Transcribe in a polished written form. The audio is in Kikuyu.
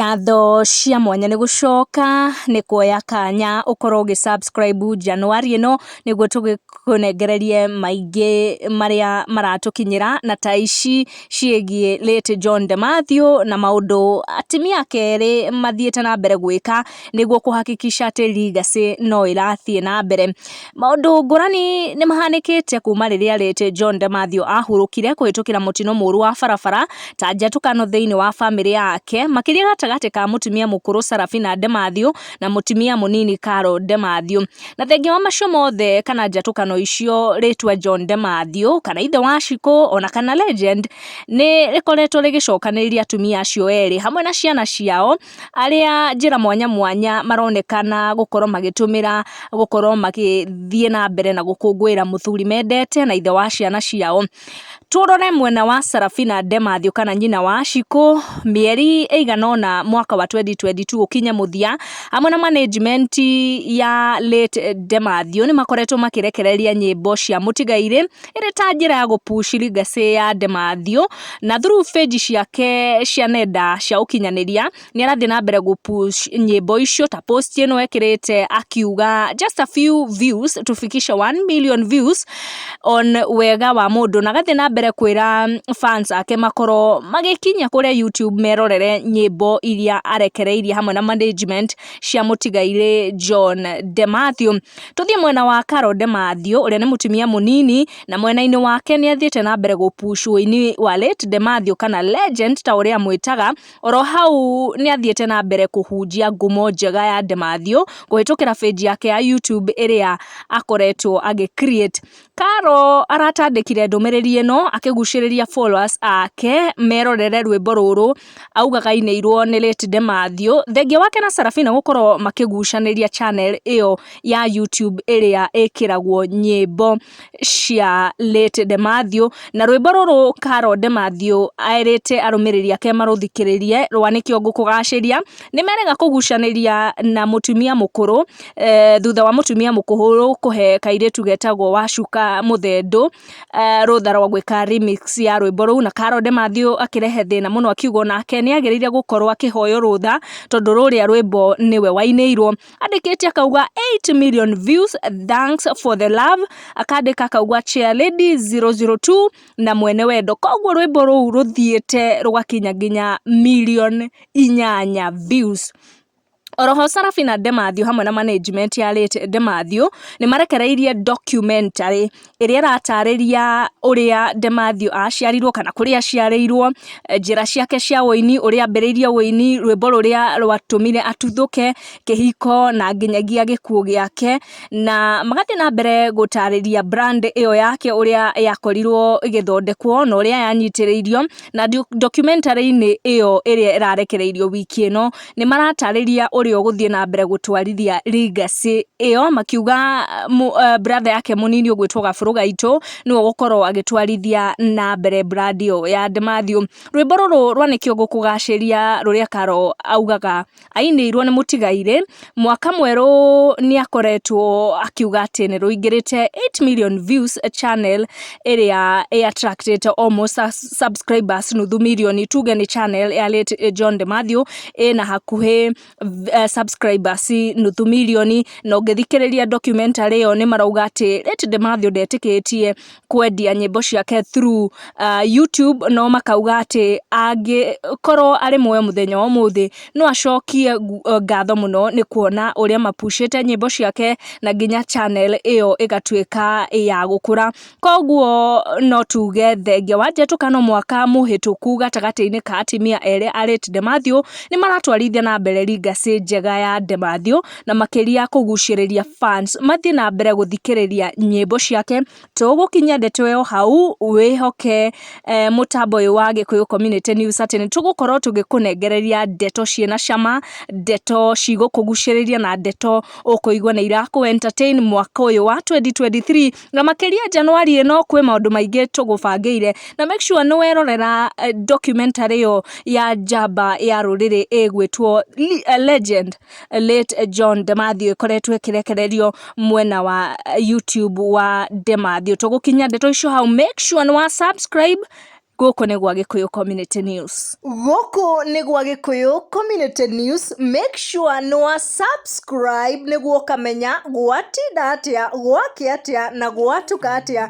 Ngatho cia mwanya nĩ gũcoka nĩ kuoya kanya ũkorwo ũgĩ subscribe January ĩno nĩguo tũgĩkũnengererie maingĩ marĩa maratũkinyĩra na ta ici ciĩgiĩ late John de Mathew na maũndũ atumia ake erĩ mathiĩte na mbere gwĩka nĩguo kũhakikisha atĩ legacy no ĩrathiĩ na mbere. Maũndũ ngũrani nĩ mahanĩkĩte kuma rĩrĩa late John de Mathew ahurũkire kũhĩtũkĩra mũtino mũru wa barabara ta njatũkano thĩinĩ wa bamĩrĩ yake, makĩria gatagatĩ ka mũtumia mũkũrũ Sarafina de Mathew na mũtumia mũnini Carol de Mathew. Na thengia wa macio mothe kana njatũkano icio, rĩtwa John de Mathew kana ithe wa Shiko ona kana legend nĩ rĩkoretwo rĩgĩcokanĩrĩria atumia acio erĩ hamwe na ciana ciao, arĩa njĩra mwanya mwanya maronekana gũkorwo magĩtũmĩra gũkorwo magĩthiĩ na mbere na gũkũngũĩra mũthuri mendete na ithe wa ciana ciao. Tũrore mwena wa Sarafina De Mathew kana nyina wa Shiko, mĩeri ĩigana ũna mwaka wa 2022 ũkinye mũthia, hamwe na management ya late De Mathew nĩ makoretwo makĩrekereria nyĩmbo cia mũtigairĩ ĩrĩ ta njĩra ya gũ push legacy ya De Mathew, na through page ciake cia nenda cia ũkinyanĩria nĩ arathiĩ na mbere gũ push nyĩmbo icio ta post ĩno ekĩrĩte akiuga, "Just a few views tufikishe 1 million views on Wega wa Mũndũ," na agathiĩ na mbere kwĩra fans ake makorwo magĩkinya kũrĩa YouTube merorere nyĩmbo iria arekereirie hamwe na management cia mũtigairĩ John De Mathew. Tũthiĩ mwena wa Carol De Mathew, ũrĩa nĩ mũtumia mũnini, na mwena-inĩ wake nĩ athiĩte na mbere gũ push ũini wa late De Mathew kana legend ta ũrĩa amwĩtaga. Oro hau nĩ athiĩte na mbere kũhunjia ngumo njega ya De Mathew kũhĩtũkĩra page yake ya YouTube ĩrĩa akoretwo agĩ create. Carol aratandĩkire ndũmĩrĩri ĩno akĩgucĩrĩria followers ake merorere rwĩmbo rũrũ augaga ainĩirwo nĩ late De Mathew, thengia wake na Sarafina gũkorwo makĩgucanĩria channel ĩyo ya YouTube ĩrĩa ĩkĩragwo nyĩmbo cia late De Mathew. Na rwĩmbo rũrũ Carol De Mathew erĩte arũmĩrĩri ake marũthikĩrĩrie, rwa Nĩkĩo Ngũkũgacĩria, nĩ merĩga kũgucanĩria na mũtumia mũkũrũ thutha wa mũtumia mũkũrũ kũhe kairĩtu getagwo Wacuka Mũthendũ rũtha rwa gwĩka remix ya rwĩmbo rũu, na Carol De Mathew akĩrehe thĩna mũno akiuga onake nĩ agĩrĩire gũkorwo akĩhoywo rũtha tondũ rũrĩa rwĩmbo nĩwe wainĩirwo. Andĩkĩte akauga, "8 million views, thanks for the love," akandĩka akauga, "Chair Lady 002 na mwene wendo." Koguo rwĩmbo rũu rũthiĩte rũgakinya nginya 8 million views. Oroho Sarafina De Mathew hamwe na management ya late De Mathew nĩ marekereirie documentary ĩrĩa ĩratarĩria ũrĩa De Mathew aciarirwo kana kũrĩa aciarĩirwo, njĩra ciake cia ũini, ũrĩa ambĩrĩirie ũini, rwĩmbo rũrĩa rwatũmire atuthũke, kĩhiko na nginyagia gĩkuũ gĩake, na magathiĩ na mbere gũtarĩria brand ĩyo yake, ũrĩa yakorirwo ĩgĩthondekwo na ũrĩa yanyitĩrĩirio. Na documentary-inĩ ĩyo ĩrĩa ĩrarekereirio wiki ĩno, nĩ maratarĩria ũrĩa ũgũthiĩ na mbere gũtwarithia legacy ĩyo, makiuga brother yake mũnini ũgwĩtwo Gabũrũ Gaitũ nĩwe ũgũkorwo agĩtwarithia na mbere brand ĩyo ya De Mathew. Rwĩmbo rũrũ rwa Nĩkĩo Ngũkũgacĩria, rũrĩa Carol augaga ainĩirwo nĩ mũtigairĩ, mwaka mwerũ nĩ akoretwo akiuga atĩ nĩ rũingĩrĩte 8 million views channel ĩrĩa ĩ attracted almost subscribers nuthu mirioni. Tuge nĩ channel ya late John De Mathew ĩna hakuhĩ subscribers nuthu mirioni, na ũngĩthikĩrĩria documentary ĩyo nĩ marauga atĩ late De Mathew ndetĩkĩtie kwendia nyĩmbo ciake through YouTube, no makauga atĩ angĩkorwo arĩ muoyo mũthenya wa ũmũthĩ no acokie ngatho mũno nĩ kuona ũrĩa mapushĩte nyĩmbo ciake na nginya channel ĩyo ĩgatuĩka ya gũkũra. Koguo no tuge thengia wa njatũkano mwaka mũhĩtũku gatagatĩ-inĩ ka atumia erĩ a late De Mathew, nĩ maratwarithia na mbere legacy njega ya De Mathew na makĩria kũgucĩrĩria fans mathiĩ na mbere gũthikĩrĩria nyĩmbo ciake. Tũgũkinyia ndeto ĩyo hau, wĩhoke mũtambo ũyũ wa Gĩkũyũ Community News atĩ nĩ tũgũkorwo tũgĩkũnengereria ndeto ciĩna cama, ndeto cigũkũgucĩrĩria na ndeto ũkũigua nĩ irakũ entertain mwaka ũyũ wa 2023, na makĩria January ĩno kwĩ maũndũ maingĩ tũgũbangĩire. Na make sure nĩ werorera documentary ĩyo ya njamba ya rũrĩrĩ ĩgwĩtwo Legend late John De Mathew, ĩkoretwo ĩkĩrekererio mwena wa YouTube wa De Mathew. Tũgũkinyia ndeto icio hau, make sure nĩ wa subscribe. Gũkũ nĩ gwa Gĩkũyũ Community News. Gũkũ nĩ gwa Gĩkũyũ Community News. Make sure nĩ wa subscribe nĩguo ũkamenya gwatinda atĩa, gwakĩa atĩa na gwatuka atĩa.